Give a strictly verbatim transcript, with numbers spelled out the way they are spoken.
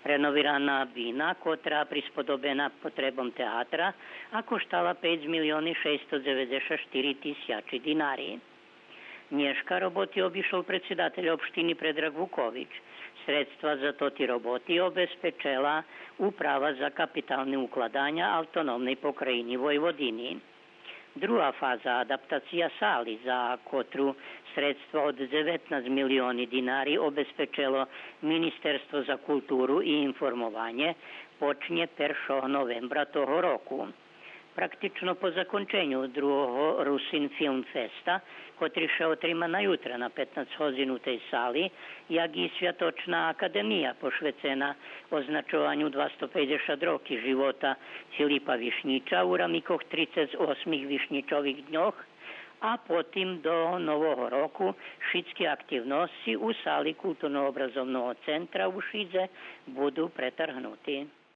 Реновирана бина, котра присподобена потребом театра, а коштала пейц милиони шейсто дзеведзешат штири тисячи динари. Нєшка роботи обишол предсидатель општини Предраг Вукович. Средства за тоти роботи обезпечела Управа за капитални укладаня Автономней покраїни Войводини. Друга фаза, адаптация сали, за котру средства од дзеветнац милиони динари обезпечело Министерство за културу и информованє, почнє першого новембра того року. Практично по законченю другого Русин Филм Феста, котри ше отрима на ютра на петнац годзин у тей сали, як и святочна академия пошвецена означованю двасто пейдзешат роки живота Филипа Вишнїча у рамикох трицец осмих Вишнїчових дньох, а потим до Нового року шицки активносци у сали Културно-образовного центра у Шидзе буду претаргнути.